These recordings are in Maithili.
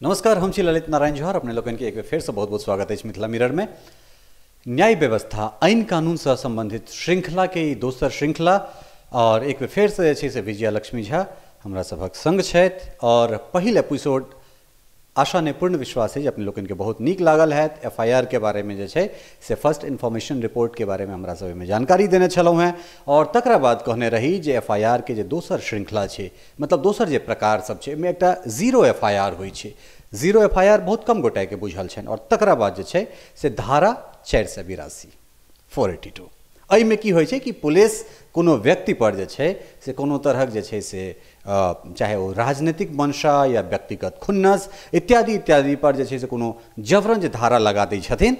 नमस्कार, हम छी ललित नारायण झा। अपने लोकनि के एक बेर फेरसँ बहुत बहुत स्वागत अछि मिथिला मिरर में। न्याय व्यवस्था ऐन कानूनसँ संबंधित श्रृंखला के ई दोसर श्रृंखला और एक बेर फेरसँ जे छै से विजया लक्ष्मी झा हमरा सभक संग छथि। और पहिल एपिसोड आशा ने पूर्ण विश्वास है जे अपने लोकनि के बहुत नीक लागल हैत। एफआईआर के बारे में जे छै से फर्स्ट इन्फॉर्मेशन रिपोर्ट के बारे में हमरा सब एहिमे जानकारी देने छलहुँ हेँ और तकरा बाद कहने रही जे एफआईआर के जे दोसर श्रृंखला छै, मतलब दोसर जे प्रकार सब छै, ओहिमे एकटा जीरो एफआईआर होइ छै। जीरो एफआईआर बहुत कम गोटाके बुझल छनि। और तकरा बाद जे छै से धारा 482 482 एहिमे की होइ छै कि पुलिस कोनो व्यक्ति पर जे छै से कोनो तरहक जे छै से चाहे ओ राजनीतिक मंशा या व्यक्तिगत खुन्नस इत्यादि इत्यादि पर जे छै से कोनो जबरन जे धारा लगा दै छथिन,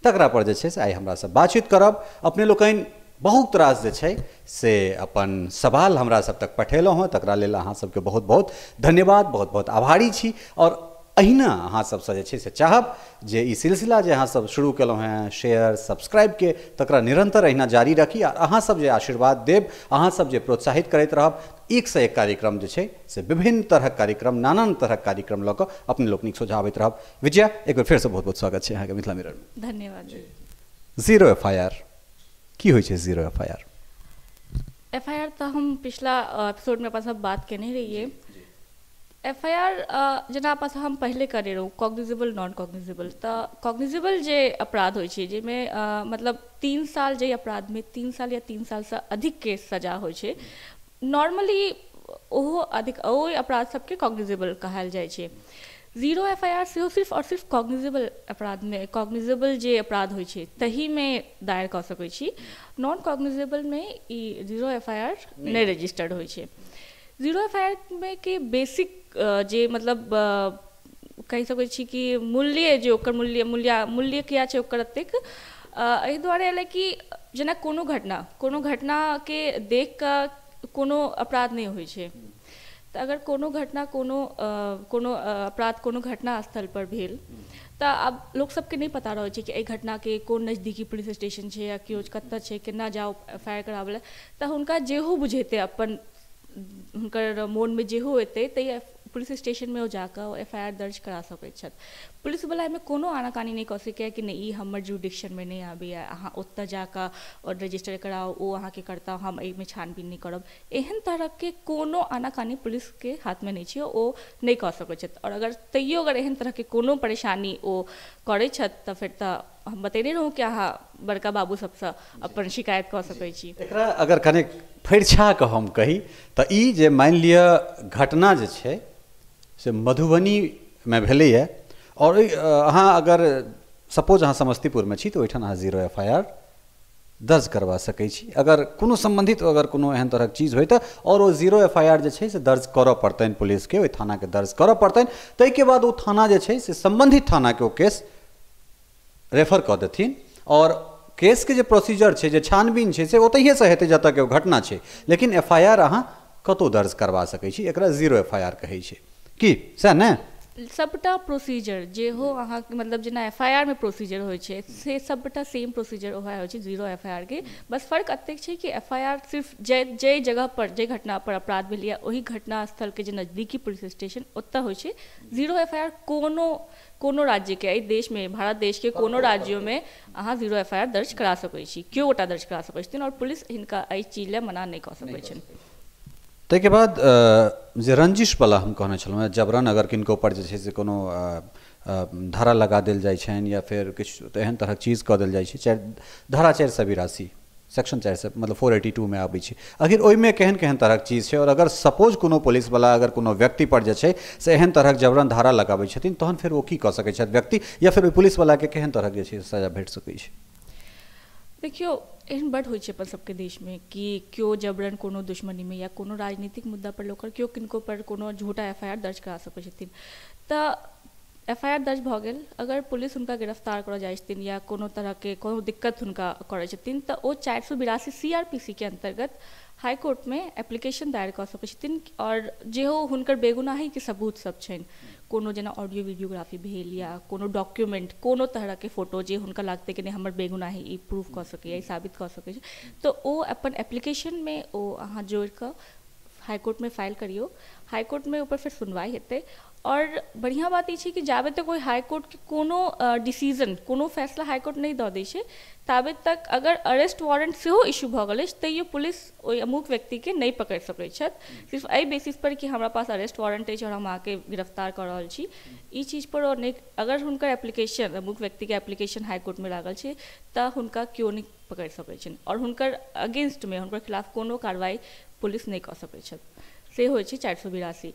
तकरा पर जे छै से आइ हमरा सब बातचीत करब। अपने लोकनि बहुत रास जे छै से अपन सवाल हमरा सब तक पठेलहुँ हँ, तकरा लेल अहाँ सबके बहुत बहुत धन्यवाद, बहुत बहुत आभारी छी। और अहिना अहाँ सबसँ जे छै से चाहब जे ई सिलसिला जे अहाँ सब शुरू केलहुँ हेँ शेयर सब्सक्राइब के, तकरा निरंतर अहिना जारी रखी। आ अहाँ सब जे आशीर्वाद देब, अहाँ सब जे प्रोत्साहित करैत रहब, एक से एक कार्यक्रम जे छै से विभिन्न तरहक कार्यक्रम, नानान तरहक कार्यक्रम लऽ कऽ अपने लोकनिक सोझाँ आबैत रहब। विजया, एक बेर फेरसँ बहुत बहुत स्वागत छै अहाँके मिथिला मिररमे। धन्यवाद। जीरो एफआईआर की होइ छै? जीरो एफआईआर एफआईआर तऽ हम पिछला एपिसोडमे अपन सब बात केने रहियै। एफआईआर जेना अपन हम पहिले करे रहूँ कॉग्निजेबल नॉन कॉग्निजेबल, तऽ कॉग्निजेबल जे अपराध होइ छै जाहिमे मतलब 3 साल, जे अपराधमे 3 साल या 3 सालसँ अधिकके सजा होइ छै, नॉर्मली ओहो अधिक ओहि अपराध सबके कॉग्निजेबल कहल जाइ छै। जीरो एफआईआर सेहो सिर्फ और सिर्फ कॉग्निजेबल अपराधमे, कॉग्निजेबल जे अपराध होइ छै तहीमे दायर कऽ सकै छी। नॉन कॉग्निजेबलमे ई जीरो एफआईआर नहि रजिस्टर्ड होइ छै। जीरो एफआईआर मे के बेसिक जे मतलब कहि सकै छी कि मूल्य जे ओकर मूल्य मूल्य मूल्य किया छै ओकर एतेक, एहि दुआरे एलै कि जेना कोनो घटनाके देख कऽ कोनो अपराध नहि होइ छै। तऽ अगर कोनो घटना कोनो कोनो अपराध कोनो घटना स्थल पर भेल तऽ आब लोक सबके नहि पता रहै छै कि एहि घटनाके कोन नजदीकी पुलिस स्टेशन छै या केओ कतऽ छै, केना जाउ एफआईआर कराबै लए। तऽ हुनका जेहो बुझेतै, अपन हुनकर मोनमे जेहो एतै ताहि पुलिस स्टेशनमे ओ जाकऽ एफआईआर दर्ज करा सकैत छथि। पुलिसवला एहिमे कोनो आनाकानी नहि कऽ सकैए कि नहि ई हमर जुडिक्शनमे नहि आबैए, अहाँ ओतऽ जाकऽ और रजिस्टर कराउ, ओ अहाँके करता, हम एहिमे छानबीन नहि करब। एहन तरहके कोनो आनाकानी पुलिसके हाथमे नहि छै, ओ नहि कऽ सकैत छथि। और अगर तैयो अगर एहन तरहके कोनो परेशानी ओ करै छथि तऽ फेर तऽ हम बतेने रहूँ कि अहाँ बड़का बाबू सबसँ अपन शिकायत कऽ सकै छी। एकरा अगर कनेक फरिछा कऽ हम कही तऽ ई जे मानि लिअ घटना जे छै से मधुबनीमे भेलैए और अहाँ अगर सपोज अहाँ समस्तीपुरमे छी तऽ ओहिठाम अहाँ जीरो एफआईआर दर्ज करवा सकै छी अगर कोनो सम्बन्धित अगर कोनो एहन तरहक चीज होइ तऽ। और ओ जीरो एफआईआर जे छै से दर्ज करऽ पड़तनि पुलिसके, ओहि थानाके दर्ज करऽ पड़तनि। ताहिके बाद ओ थाना जे छै से सम्बन्धित थानाके ओ केस रेफर कऽ देथिन और केसके जे प्रोसीजर छै, जे छानबीन छै, से ओतहिएसँ हेतै जतऽके ओ घटना छै। लेकिन एफआईआर अहाँ कतहु दर्ज करवा सकै छी, एकरा जीरो एफआईआर कहै छै की, सएह ने? सबटा प्रोसीजर जेहो अहाँके मतलब जेना एफआईआर मे प्रोसीजर होइ छै से सबटा सेम प्रोसीजर ओएह होइ छै जीरो एफआईआर के। बस फर्क एतेक छै कि एफआईआर सिर्फ जे जगह पर जे घटना पर अपराध भेल या ओहि घटना स्थल के जे नजदीकी पुलिस स्टेशन ओतऽ होइ छै। जीरो एफआईआर कोनो कोनो राज्य के, एहि देशमे, भारत देश के कोनो राज्योमे अहाँ जीरो एफआईआर दर्ज करा सकै छी, केओ गोटा दर्ज करा सकै छथिन और पुलिस हिनका एहि चीज लए मना नहि कऽ सकै छनि। ताहिके बाद जे रंजिशवला हम कहने छलहुँ हेँ, जबरन अगर किनको पर जे छै से कोनो धारा लगा देल जाइ छनि या फेर किछु एहन तरहक चीज कऽ देल जाइ छै, धारा 482 सेक्शन 400 मतलब 482 मे आबै छै। आखिर ओहिमे केहन केहन तरहक चीज छै और अगर सपोज कोनो पुलिसवला अगर कोनो व्यक्ति पर जे छै से एहन तरहक जबरन धारा लगाबै छथिन तहन फेर ओ की कऽ सकै छथि व्यक्ति, या फेर ओहि पुलिसवलाके केहन तरहक जे छै सजा भेट सकै छै? देखियौ, एहन बड होइ छै अपन सबके देशमे कि केओ जबरन कोनो दुश्मनीमे या कोनो राजनीतिक मुद्दा पर लोक केओ किनको पर कोनो झूठा एफआईआर दर्ज करा सकै छथिन। तऽ एफआईआर दर्ज भऽ गेल, अगर पुलिस हुनका गिरफ्तार करऽ जाइ छथिन या कोनो तरहके कोनो दिक्कत हुनका करै छथिन तऽ ओ 482 सीआरपीसी के अन्तर्गत हाईकोर्टमे एप्लीकेशन दायर कऽ सकै छथिन और जेहो हुनकर बेगुनाहीके सबूत सब छनि, कोनो जेना ऑडियो वीडियोग्राफी भेल या कोनो डॉक्यूमेंट, कोनो तरहके फोटो जे हुनका लागतै कि नहि हमर बेगुनाही ई प्रूफ कऽ सकैए, ई साबित कऽ सकै छै, तऽ ओ अपन एप्लीकेशनमे ओ अहाँ जोड़ि कऽ हाईकोर्टमे फाइल करियौ। हाईकोर्टमे ओकर फेर सुनवाई हेतै आओर बढ़िआँ बात ई छै कि जाबे तक कोइ हाईकोर्टके कोनो डिसीजन, कोनो फैसला हाईकोर्ट नहि दऽ दै छै, ताबे तक अगर अरेस्ट वारंट सेहो इश्यू भऽ गेल अछि तैयो पुलिस ओहि अमुक व्यक्तिके नहि पकड़ि सकैत छथि, सिर्फ एहि बेसिस पर कि हमरा पास अरेस्ट वारंट अछि और हम अहाँके गिरफ्तार कऽ रहल छी, ई चीज पर ओ नहि। अगर हुनकर एप्लीकेशन, अमुक व्यक्तिके एप्लीकेशन हाईकोर्टमे लागल छै तऽ हुनका केओ नहि पकड़ि सकैत छनि और हुनकर अगेंस्टमे, हुनकर खिलाफ कोनो कार्रवाई पुलिस नहि कऽ सकैत छथि। से होइ छै 482।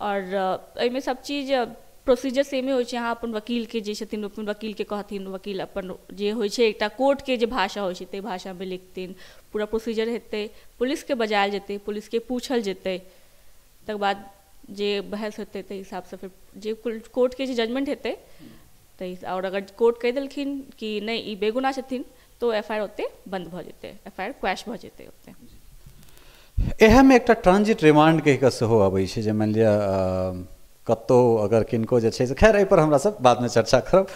और एहिमे सब चीज प्रोसीजर सेमे होइ छै। अहाँ अपन वकीलके जे छथिन अपन वकीलके कहथिन, वकील अपन जे होइ छै एकटा कोर्टके जे भाषा होइ छै ताहि भाषामे लिखथिन, पूरा प्रोसीजर हेतै, पुलिसके बजायल जेतै, पुलिसके पूछल जेतै, तकर बाद जे बहस हेतै ताहि हिसाबसँ फेर जे कोर्टके जे जजमेंट हेतै ताहि। आओर अगर कोर्ट कहि देलखिन कि नहि ई बेगुनाह छथिन तऽ एफ I R ओतहि बन्द भऽ जेतै, एफ I R quash भऽ जेतै ओतहि। एहमे एकटा ट्रांजिट रिमांड कहि कऽ सेहो अबै छै, जे मानि लिअ कतहु अगर किनको जे छै से, खैर एहिपर हमरा सब बादमे चर्चा करब।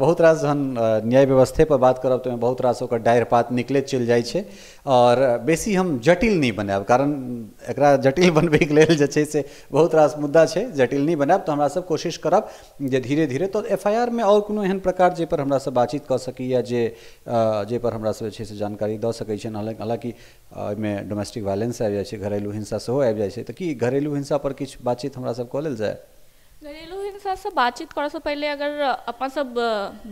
बहुत रास जहन न्याय व्यवस्थेपर बात करब तऽ ओहिमे बहुत रास ओकर डारि पात निकलैत चलि जाइ छै और बेसी हम जटिल नहि बनायब, कारण एकरा जटिल बनबैके लेल जे छै से बहुत रास मुद्दा छै, जटिल नहि बनायब। तऽ हमरा सब कोशिश करब जे धीरे धीरे तऽ एफ I R मे आओर कोनो एहन प्रकार जाहिपर हमरा सब बातचीत कऽ सकी या जे जाहिपर हमरा सब जे छै से जानकारी दऽ सकै छियनि। हालाँकि ओहिमे डोमेस्टिक वायलेंस आबि जाइ छै, घरेलू हिंसा सेहो आबि जाइ छै, तऽ की घरेलू हिंसा पर किछु बातचीत हमरा सब कऽ लेल जाय? घरेलू हिंसासँ बातचीत करऽसँ पहिले अगर अपन सब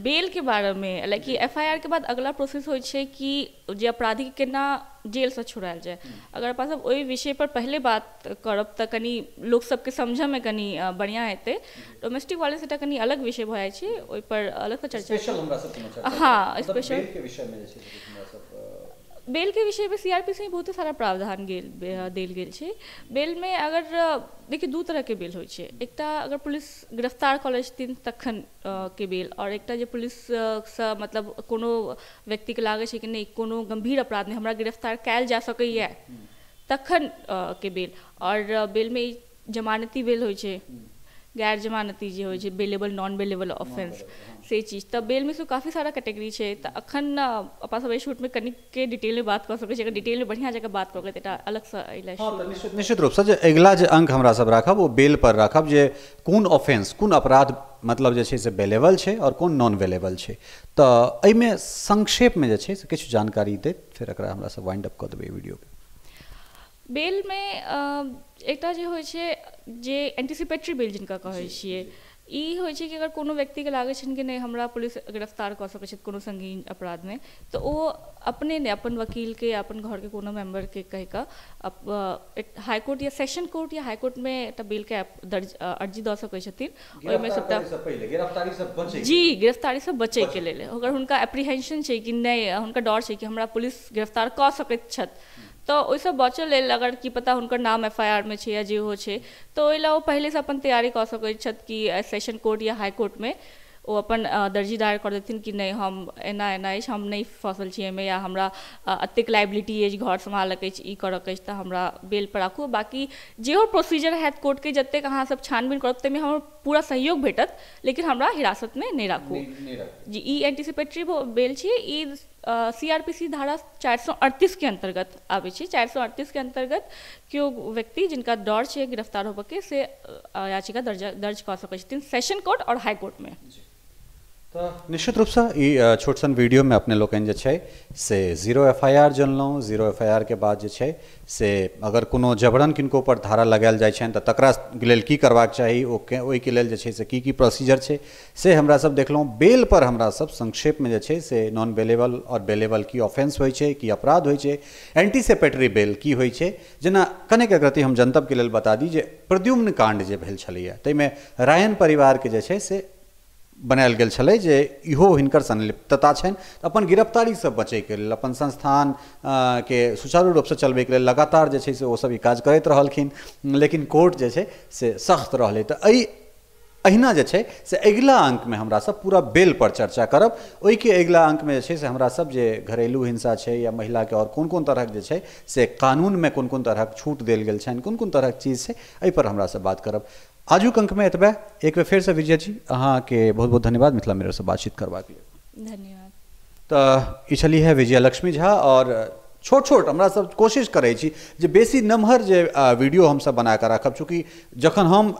बेलके बारेमे, लाइक एफ I R के बाद अगला प्रोसेस होइ छै कि जे अपराधीके केना जेलसँ छुड़ायल जाय। अगर अपन सब ओहि विषय पर पहिले बात करब तऽ कनि लोक सबके समझऽमे कनि बढ़िआँ हेतै। डोमेस्टिक वायलेंस एकटा कनि अलग विषय भऽ जाइ छै, ओहिपर अलगसँ चर्चा। हाँ, स्पेशल बेल के विषय में सीआरपीसी में बहुते सारा प्रावधान देल गेल छै। बेल में अगर देखिए दू तरह के बेल होइ छै, एकटा अगर पुलिस गिरफ्तार कऽ लै छथिन तखन के बेल, और एकटा जे पुलिस सँ मतलब कोनो व्यक्तिके लागै छै कि नहि कोनो गंभीर अपराधमे हमरा गिरफ्तार कयल जा सकैए तखन के बेल। और बेल में जमानती बेल होइ छै, गैर जमानती जे होइ छै, बेलेबल नॉन बेलेबल ऑफेंस, से चीज। तऽ बेलमे से काफी सारा कैटेगरी छै। तऽ अखन अपन सब एहि शूटमे कनिके डिटेलमे बात कऽ सकै छी, अगर डिटेलमे बढ़िआँ जकाँ बात कऽ तऽ एकटा अलगसँ एहि। निश्चित रूपसँ जे अगिला जे अंक हमरा सब राखब ओ बेल पर राखब, जे कोन ऑफेंस, कोन अपराध मतलब जे छै से बेलेबल छै और कोन नॉन बेलेबल छै। तऽ एहिमे संक्षेपमे जे छै से किछु जानकारी दैत फेर एकरा हमरा सब वाइंड अप कऽ देबै वीडियोके। बेलमे एकटा जे होइ छै जे एंटिसिपेटरी बेल जिनका कहै छियै, ई होइ छै कि अगर कोनो व्यक्तिके लागै छनि कि नहि हमरा पुलिस गिरफ्तार कऽ सकै छथि कोनो संगीन अपराधमे, तऽ ओ अपने नहि अपन वकीलके या अपन घरके कोनो मेम्बरके कहि कऽ हाईकोर्ट या सेशन कोर्ट या हाईकोर्टमे एकटा बेलके दर्ज अर्जी दऽ सकै छथिन। ओहिमे सबटा जी गिरफ्तारीसँ बचैके लेल अगर हुनका एप्रीहेंशन छै कि नहि हुनका डर छै कि हमरा पुलिस गिरफ्तार कऽ सकैत छथि, तऽ ओहिसँ बचऽ लेल अगर की पता हुनकर नाम एफ I R मे छै या जे हो छै, तऽ ओहि लए ओ पहिलेसँ अपन तैयारी कऽ सकैत छथि कि सेशन कोर्ट या हाई कोर्टमे ओ अपन दर्जी दायर कऽ देथिन कि नहि हम एना एना अछि, हम नहि फँसल छी एहिमे, या हमरा एतेक लाइबिलिटी अछि, घर सम्हालऽके अछि, ई करऽके अछि, तऽ हमरा बेल पर राखू। बाकी जेहो प्रोसीजर हैत कोर्टके, जतेक अहाँ सब छानबीन करब ताहिमे हमर पूरा सहयोग भेटत, लेकिन हमरा हिरासतमे नहि राखू। जी, ई एंटिसिपेटरी बेल छी। ई सीआरपीसी धारा 438 के अंतर्गत आबै छै। 438 के अंतर्गत केओ व्यक्ति जिनका डर छै गिरफ्तार होबऽके से याचिका दर्ज कऽ सकै छथिन सेशन कोर्ट और हाई कोर्टमे। तऽ निश्चित रूपसँ ई छोट सन वीडियोमे अपने लोकनि जे छै से जीरो एफ I R जनलहुँ। जीरो एफ I R के बाद जे छै से अगर कोनो जबरन किनको पर धारा लगायल जाइ छनि तऽ तकरा लेल की करबाक चाही, ओहिके लेल जे छै से की की प्रोसीजर छै से हमरा सब देखलहुँ। बेल पर हमरा सब संक्षेपमे जे छै से नॉन बेलेबल और बेलेबल की ऑफेंस होइ छै, की अपराध होइ छै, एंटीसेपेटरी बेल की होइ छै। जेना कनेक अगरती हम जनतबके लेल बता दी जे प्रद्युम्न काण्ड जे भेल छलैए ताहिमे रायन परिवारके जे छै से बनायल गेल छलै जे इहो हिनकर संलिप्तता छनि, अपन गिरफ्तारीसँ बचैके लेल, अपन संस्थान के सुचारू रूपसँ चलबैके लेल लगातार जे छै से ओसब ई काज करैत रहलखिन, लेकिन कोर्ट जे छै से सख्त रहलै। तऽ एहिना जे छै से अगिला अंकमे हमरा सब पूरा बेल पर चर्चा करब। ओहिके अगिला अंकमे जे छै से हमरा सब जे घरेलू हिंसा छै या महिलाके आओर कोन कोन तरहक जे छै से कानूनमे कोन कोन तरहक छूट देल गेल छनि, कोन कोन तरहक चीज छै, एहिपर हमरा सब बात करब। आजुक अंकमे एतबे। एक बेर फेरसँ विजय जी अहाँके बहुत बहुत धन्यवाद मिथिला मिररसँ बातचीत करबाक लेल। धन्यवाद। तऽ ई छली है विजया लक्ष्मी झा। और छोट छोट हमरा सब कोशिश करै छी जे बेसी नमहर जे वीडियो हमसब बना कऽ राखब, चूँकि जखन हम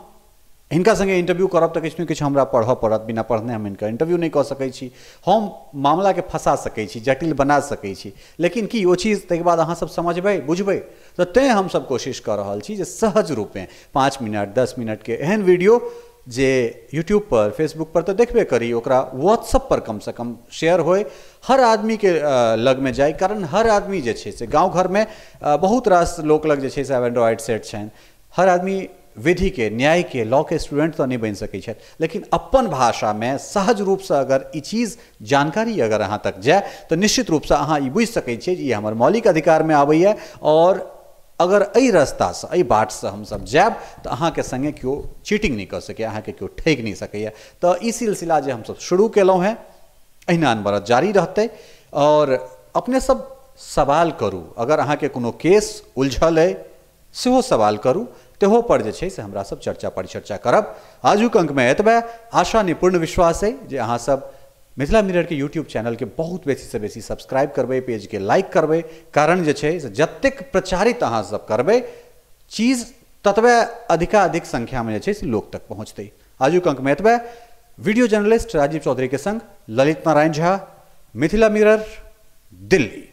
हिनका संगे इंटरव्यू करब तऽ किछु ने किछु हमरा पढ़ऽ पड़त, बिना पढ़ने हम हिनकर इंटरव्यू नहि कऽ सकै छी। हम मामलाके फँसा सकै छी, जटिल बना सकै छी, लेकिन की ओ चीज ताहिके बाद अहाँसब समझबै बुझबै? तऽ तैँ हमसब कोशिश कऽ रहल छी जे सहज रूपेँ 5 मिनट 10 मिनटके एहन वीडियो जे यूट्यूब पर फेसबुक पर तऽ देखबे करी, ओकरा व्हाट्सअप पर कमसँ कम शेयर होय, हर आदमीके लगमे जाय। कारण हर आदमी जे छै से गाँव घरमे बहुत रास लोक लग जे छै से आब एंड्रॉयड सेट छनि। हर आदमी विधि के, न्याय के, लॉ के स्टूडेंट तऽ नहि बनि सकै छथि, लेकिन अपन भाषामे सहज रूपसँ अगर ई चीज जानकारी अगर अहाँ तक जाय तऽ निश्चित रूपसँ अहाँ ई बुझि सकै छियै जे ई हमर मौलिक अधिकारमे आबैए। और अगर एहि रास्तासँ, एहि बाटसँ हमसब जायब तऽ अहाँके सङ्गे केओ चीटिंग नहि कऽ सकैए, अहाँके केओ ठकि नहि सकैए। तऽ ई सिलसिला जे हमसब शुरू केलहुँ हेँ एहिना अनवरत जारी रहतै। और अपने सब सवाल करू, अगर अहाँके कोनो केस उलझल अइ सेहो सवाल करू, तेहो पर जे छै से हमरा सब चर्चा परिचर्चा करब। आजुक अंकमे एतबे। आशा नहि पूर्ण विश्वास अइ जे अहाँ सब मिथिला मिरर के यूट्यूब चैनल के बहुत बेसी से बेसी सब्सक्राइब करबै, पेज के लाइक करबै। कारण जे छै से जतेक प्रचारित अहाँ सब करबै चीज ततबे अधिकाधिक संख्यामे जे छै से लोक तक पहुँचतै। आजुक अंकमे एतबे। वीडियो जर्नलिस्ट राजीव चौधरी के संग ललित नारायण झा, मिथिला मिरर, दिल्ली।